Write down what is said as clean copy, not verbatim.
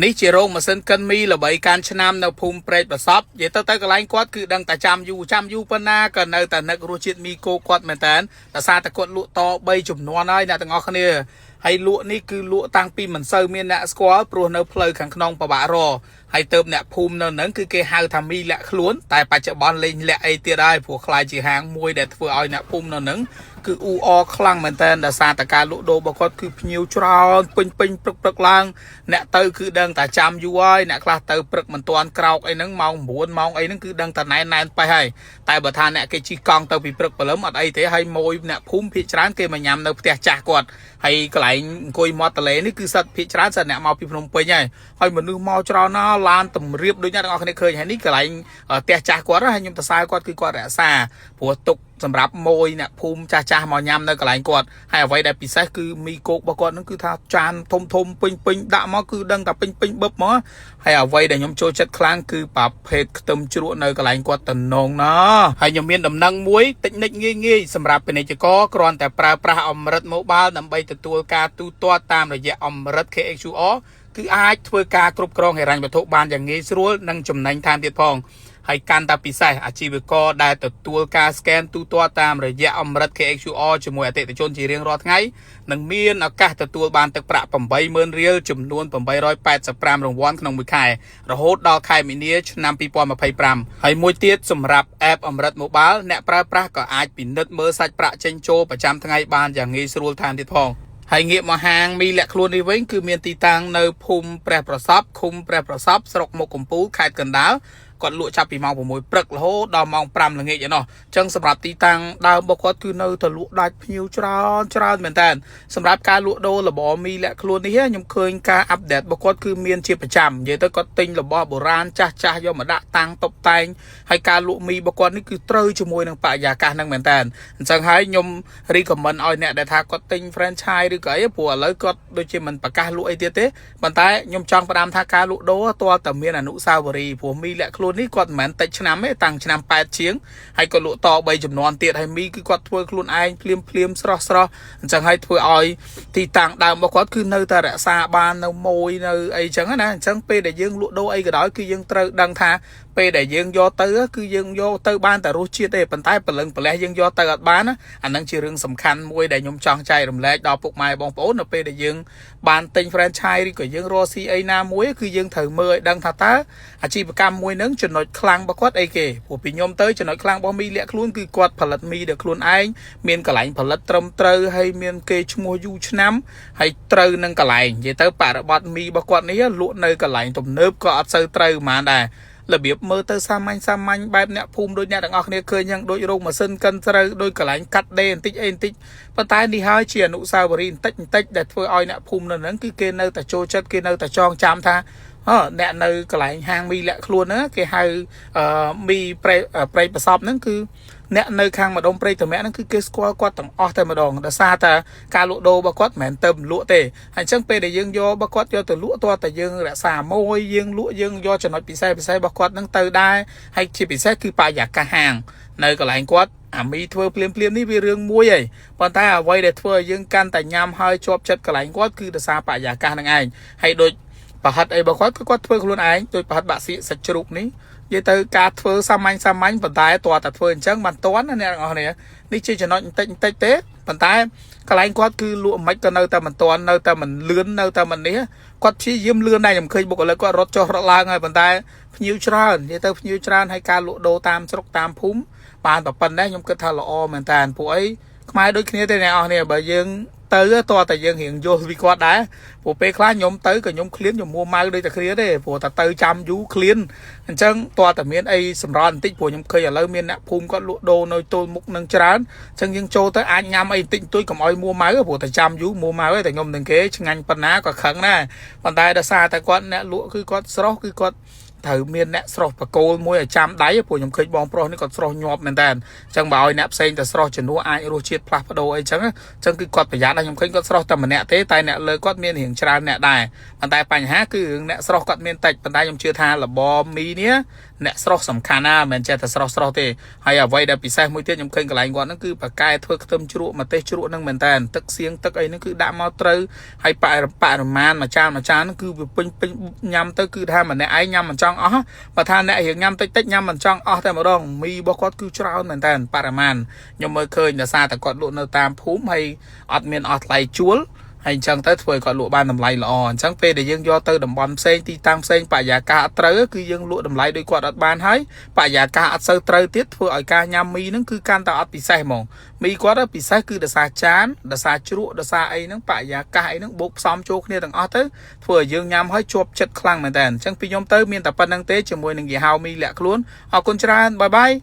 នេះជារោងម៉ាស៊ីនកិនមីល្បីកានឆ្នាំនៅភូមិព្រែកប្រសពនិយាយទៅទៅកន្លែងគាត់គឺដឹងតែចាំយូរចាំយូរប៉ុណ្ណាក៏នៅតែនឹករសជាតិមីគោគាត់មែនតើដោយសារតែគាត់លក់ត3ចំនួនហើយអ្នកទាំងអស់គ្នាហើយលក់នេះគឺលក់តាំងពីមិនសូវមានអ្នកស្គាល់ព្រោះនៅផ្លូវខាងក្នុងពិបាករកហើយទៅអ្នកភូមិនៅហ្នឹងគឺគេហៅថាមីលាក់ខ្លួនតែបច្ចុប្បន្នលេងលាក់អីទៀតហើយព្រោះខ្លាយជាហាងមួយដែលធ្វើឲ្យអ្នកភូមិនៅហ្នឹងគឺអ៊ូអរខ្លាំងមែនតើដោយសារតែការលក់ដូររបស់គាត់គឺភ្ញៀវច្រើនពេញពេញព្រឹកព្រឹកឡើង អ្នកទៅគឺដឹងតែចាំយូរហើយអ្នកខ្លះទៅព្រឹកមិនទាន់ក្រោកអីហ្នឹងម៉ោង9ម៉ោងអីហ្នឹងគឺដឹងតែណែនណែនប៉េះហើយតែបើថាអ្នកគេជិះកង់ទៅពីព្រឹកព្រលឹមអត់អីទេហើយម៉ួយអ្នកភូមិភាគច្រើនគេមកញ៉ាំនៅផ្ទះចាស់គាត់ហើយកន្លែងអង្គុយមាត់ទន្លេនេះគឺសិតភាគច្រើនសិតអ្នកមកពីភ្នំពេញហើយហើយមនុស្សមកច្រើនណាស់ឡានតម្រៀបដូចអ្នកទាំងអស់គ្នាឃើញហើយនេះកន្លែងផ្ទះចាស់គាត់ហើយខ្ញុំទៅសើគាត់គឺគាត់រក្សាព្រោះទុកសម្រាប់ម៉ួយអ្នកភូមិចាស់ចាស់មកញ៉ាំនៅកន្លែងគាត់ហើយអ្វីដែលពិសេសគឺមីគោករបស់គាត់ហ្នឹងគឺថាចានធំធំពេញពេញដាក់មកគឺដឹងតែពេញពេញបឹបមកហើយអ្វីដែលខ្ញុំចូលចិត្តខ្លាំងគឺប្រភេទខ្ទឹមជ្រក់នៅកន្លែងគាត់តំណងណាហើយខ្ញុំមានដំណឹងមួយតិចនិចងាយងាយសម្រាប់ពាណិជ្ជករគ្រាន់តែប្រើប្រាស់អម្រឹត Mobile ដើម្បីទទួលការទូទាត់តាមរយៈអម្រឹត KHQR គឺអាចធ្វើការគ្រប់គ្រងហិរញ្ញវត្ថុបានយ៉ាងងាយស្រួលនិងចំណេញថែមទៀតផងហើយកាន់តែពិសេសអាជីវករដែលទទួលការ scan ទូទាត់តាមរយៈអម្រឹត KHQR ជាមួយអតិថិជនជារៀងរាល់ថ្ងៃនឹងមានឱកាសទទួលបានទឹកប្រាក់80000រៀលចំនួន885រង្វាន់ក្នុងមួយខែរហូតដល់ខែមីនាឆ្នាំ2025ហើយមួយទៀតសម្រាប់ app អម្រឹត Mobile អ្នកប្រើប្រាស់ក៏អាចពិនិត្យមើលសាច់ប្រាក់ចេញចូលប្រចាំថ្ងៃបានយ៉ាងងាយស្រួលថែមទៀតផងហើយងាកមកហាងមីលាក់ខ្លួននេះវិញគឺមានទីតាំងនៅភូមិព្រះប្រសពឃុំព្រះប្រសពស្រុកមុខកំពូលខេត្តកណ្ដាលគាត់លក់ចាប់ពីម៉ោង6ព្រឹករហូតដល់ម៉ោង5ល្ងាចឯណោះអញ្ចឹងសម្រាប់ទីតាំងដើមរបស់គាត់គឺនៅតែលក់ដាច់ភ្ញៀវច្រើនច្រើនមែនតើសម្រាប់ការលក់ដូររបរមីលាក់ខ្លួននេះខ្ញុំឃើញការ update របស់គាត់គឺមានជាប្រចាំនិយាយទៅគាត់ទិញរបស់បុរាណចាស់ចាស់យកមកដាក់តាំងតុបតែងហើយការលក់មីរបស់គាត់នេះគឺត្រូវជាមួយនឹងបរិយាកាសហ្នឹងមែនតើអញ្ចឹងហើយខ្ញុំ recommend ឲ្យអ្នកដែលថាគាត់ទិញ franchise ឬក៏អីព្រោះឥឡូវគាត់ដូចជាមិនប្រកាសលក់អីទៀតទេប៉ុន្តែខ្ញុំចង់ផ្ដាំថាការលក់ដូរទាល់តែមានអនុស្សាវរីយ៍ព្រោះមីលាក់ខ្លួននេះគាត់មិនមែនតិចឆ្នាំទេតាំងឆ្នាំ8ជាងហើយក៏លក់ត3ចំនួនទៀតហើយមីគឺគាត់ធ្វើខ្លួនឯងភ្លាមភ្លាមស្រស់ស្រស់អញ្ចឹងហើយធ្វើឲ្យទីតាំងដើមរបស់គាត់គឺនៅតែរក្សាបាននៅមួយនៅអីចឹងណាអញ្ចឹងពេលដែលយើងលក់ដូរអីក៏ដោយគឺយើងត្រូវដឹងថាពេលដែលយើងយកទៅគឺយើងយកទៅបានតែរសជាតិទេប៉ុន្តែព្រលឹងប្រលេះយើងយកទៅអត់បានណាអាហ្នឹងជារឿងសំខាន់មួយដែលខ្ញុំចង់ចែករំលែកដល់ពុកម៉ែបងប្អូននៅពេលដែលយើងបានទិញ franchise ឬក៏យើងរកស៊ីអីណាមួយគឺយើងត្រូវមើលឲ្យដឹងថាតើអាជីវកម្មមួយហ្នឹងចំណុចខ្លាំងរបស់គាត់អីគេព្រោះពីខ្ញុំទៅចំណុចខ្លាំងរបស់មីលាក់ខ្លួនគឺគាត់ផលិតមីដោយខ្លួនឯងមានកន្លែងផលិតត្រឹមត្រូវហើយមានគេឈ្មោះយូរឆ្នាំហើយត្រូវនឹងកន្លែងនិយាយទៅបរិបត្តិមីរបស់គាត់នេះលក់នៅកន្លែងទំនើបក៏អត់សូវត្រូវហ្មងដែររបៀបមើលទៅសាមញ្ញសាមញ្ញបែបអ្នកភូមិដូចអ្នកទាំងអស់គ្នាឃើញយ៉ាងដូចរោងម៉ាស៊ីនកិនស្រូវដូចកន្លែងកាត់ដេរបន្តិចអីបន្តិចប៉ុន្តែនេះហើយជាអនុស្សាវរីយ៍បន្តិចបន្តិចដែលធ្វើឲ្យអ្នកភូមិនៅហ្នឹងគឺគេនៅតែចូលចិត្តគេនៅតែចងចាំថាអឺអ្នកនៅកន្លែងហាងមីលាក់ខ្លួនហ្នឹងគេហៅអឺមីព្រៃព្រៃប្រសពហ្នឹងគឺអ្នកនៅខាងម្ដុំព្រៃតមៈហ្នឹងគឺគេស្គាល់គាត់ទាំងអស់តែម្ដងដោយសារតែការលក់ដូររបស់គាត់មិនមែនទៅលក់ទេហើយអញ្ចឹងពេលដែលយើងយករបស់គាត់យកទៅលក់តើតែយើងរក្សាមួយយើងលក់យើងយកចំណុចពិសេសពិសេសរបស់គាត់ហ្នឹងទៅដែរហើយជាពិសេសគឺបរិយាកាសហាងនៅកន្លែងគាត់អាមីធ្វើភ្លាមភ្លាមនេះវារឿងមួយហើយប៉ុន្តែអ្វីដែលធ្វើឲ្យយើងកាន់តែញ៉ាំហើយជាប់ចិត្តកន្លែងគាត់គឺដោយសារបរិយាកាសហ្នឹងឯងហើយដូចប្រហិតអីរបស់គាត់គឺគាត់ធ្វើខ្លួនឯងដូចប្រហិតបាក់សៀកសាច់ជ្រូកនេះនិយាយទៅការធ្វើសាមញ្ញសាមញ្ញប៉ុន្តែតើតែធ្វើអញ្ចឹងបានតន់ណាអ្នកទាំងអស់គ្នានេះជាចំណុចបន្តិចបន្តិចទេប៉ុន្តែកន្លែងគាត់គឺលក់មិនក៏នៅតែមិនតន់នៅតែមិនលឿននៅតែមិននេះគាត់ព្យាយាមលឿនដែរខ្ញុំឃើញបុគ្គលិកគាត់រត់ចុះរត់ឡើងហើយប៉ុន្តែភ្ញៀវច្រើននិយាយទៅភ្ញៀវច្រើនហើយការលក់ដូរតាមស្រុកតាមភូមិបានតែប៉ុណ្ណេះខ្ញុំគិតថាល្អមែនតើពួកអីខ្មែរដូចគ្នាទេអ្នកនរគ្នាបើយើងទៅតើតែយើងរៀងយល់ពីគាត់ដែរព្រោះពេលខ្លះខ្ញុំទៅក៏ខ្ញុំឃ្លានខ្ញុំមួម៉ៅដូចតែគ្នាទេព្រោះតែទៅចាំយូរឃ្លានអញ្ចឹងតើតែមានអីសម្រន់បន្តិចព្រោះខ្ញុំឃើញឥឡូវមានអ្នកភូមិគាត់លក់ដូរនៅទល់មុខនឹងច្រើនអញ្ចឹងយើងចូលទៅអាចញ៉ាំអីបន្តិចបន្តួចកុំឲ្យមួម៉ៅព្រោះតែចាំយូរមួម៉ៅតែខ្ញុំនឹងគេឆ្ងាញ់ប៉ុណ្ណាក៏ខឹងដែរប៉ុន្តែដោយសារតែគាត់អ្នកលក់គឺគាត់ស្រស់គឺគាត់ ត្រូវមានអ្នកស្រោះបកគោលមួយឲ្យចាំដៃព្រោះខ្ញុំឃើញបងប្រុសនេះគាត់ស្រោះញាប់មែនតើអញ្ចឹងបើឲ្យអ្នកផ្សេងទៅស្រោះជំនួសអាចរសជាតិផ្លាស់ប្ដូរអីចឹងអញ្ចឹងគឺគាត់ប្រយ័ត្នណាខ្ញុំឃើញគាត់ស្រោះតែម្នាក់ទេតែអ្នកលើគាត់មានរៀងច្រើនអ្នកដែរប៉ុន្តែបញ្ហាគឺរឿងអ្នកស្រោះគាត់មានតិចប៉ុន្តែខ្ញុំជឿថារបបមីនេះអ្នកស្រោះសំខាន់ណាស់មិនមែនចេះតែស្រោះស្រោះទេហើយអ្វីដែលពិសេសមួយទៀតខ្ញុំឃើញកន្លែងគាត់ហ្នឹងគឺបកកែធ្វើខ្ទឹមជ្រក់ម្ទេសជ្រក់ហ្នឹងមែនតើទឹកសៀងទឹកអីហ្នឹងគឺដាក់មកត្រូវហើយបរិបរិមាណមួយចានមួយចានហ្នឹងគឺវាពេញពេញញ៉ាំទៅគឺថាម្នាក់ឯងញ៉ាំមិនចង់អស់បើថាអ្នករៀងញ៉ាំតិចតិចញ៉ាំមិនចង់អស់តែម្ដងមីរបស់គាត់គឺច្រើនមែនតើបរិមាណខ្ញុំមើលឃើញដោយសារតែគាត់លក់នៅតាមភូមិហើយអត់មានអស់ថ្លៃជួលហើយអញ្ចឹងទៅធ្វើឲ្យគាត់លក់បានតម្លៃល្អអញ្ចឹងពេលដែលយើងយកទៅតំបន់ផ្សេងទីតាំងផ្សេងបរិយាកាសអត់ត្រូវគឺយើងលក់តម្លៃដូចគាត់អត់បានហើយបរិយាកាសអត់សូវត្រូវទៀតធ្វើឲ្យការញ៉ាំមីហ្នឹងគឺកាន់តែអត់ពិសេសហ្មងមីគាត់ពិសេសគឺដោយសារចានដោយសារជ្រក់ដោយសារអីហ្នឹងបរិយាកាសអីហ្នឹងបូកផ្សំចូលគ្នាទាំងអស់ទៅធ្វើឲ្យយើងញ៉ាំហើយជាប់ចិត្តខ្លាំងមែនតើអញ្ចឹងពីខ្ញុំទៅមានតែប៉ុណ្្នឹងទេជាមួយនឹងយីហោមីលាក់ខ្លួនអរគុណច្រើន bye bye.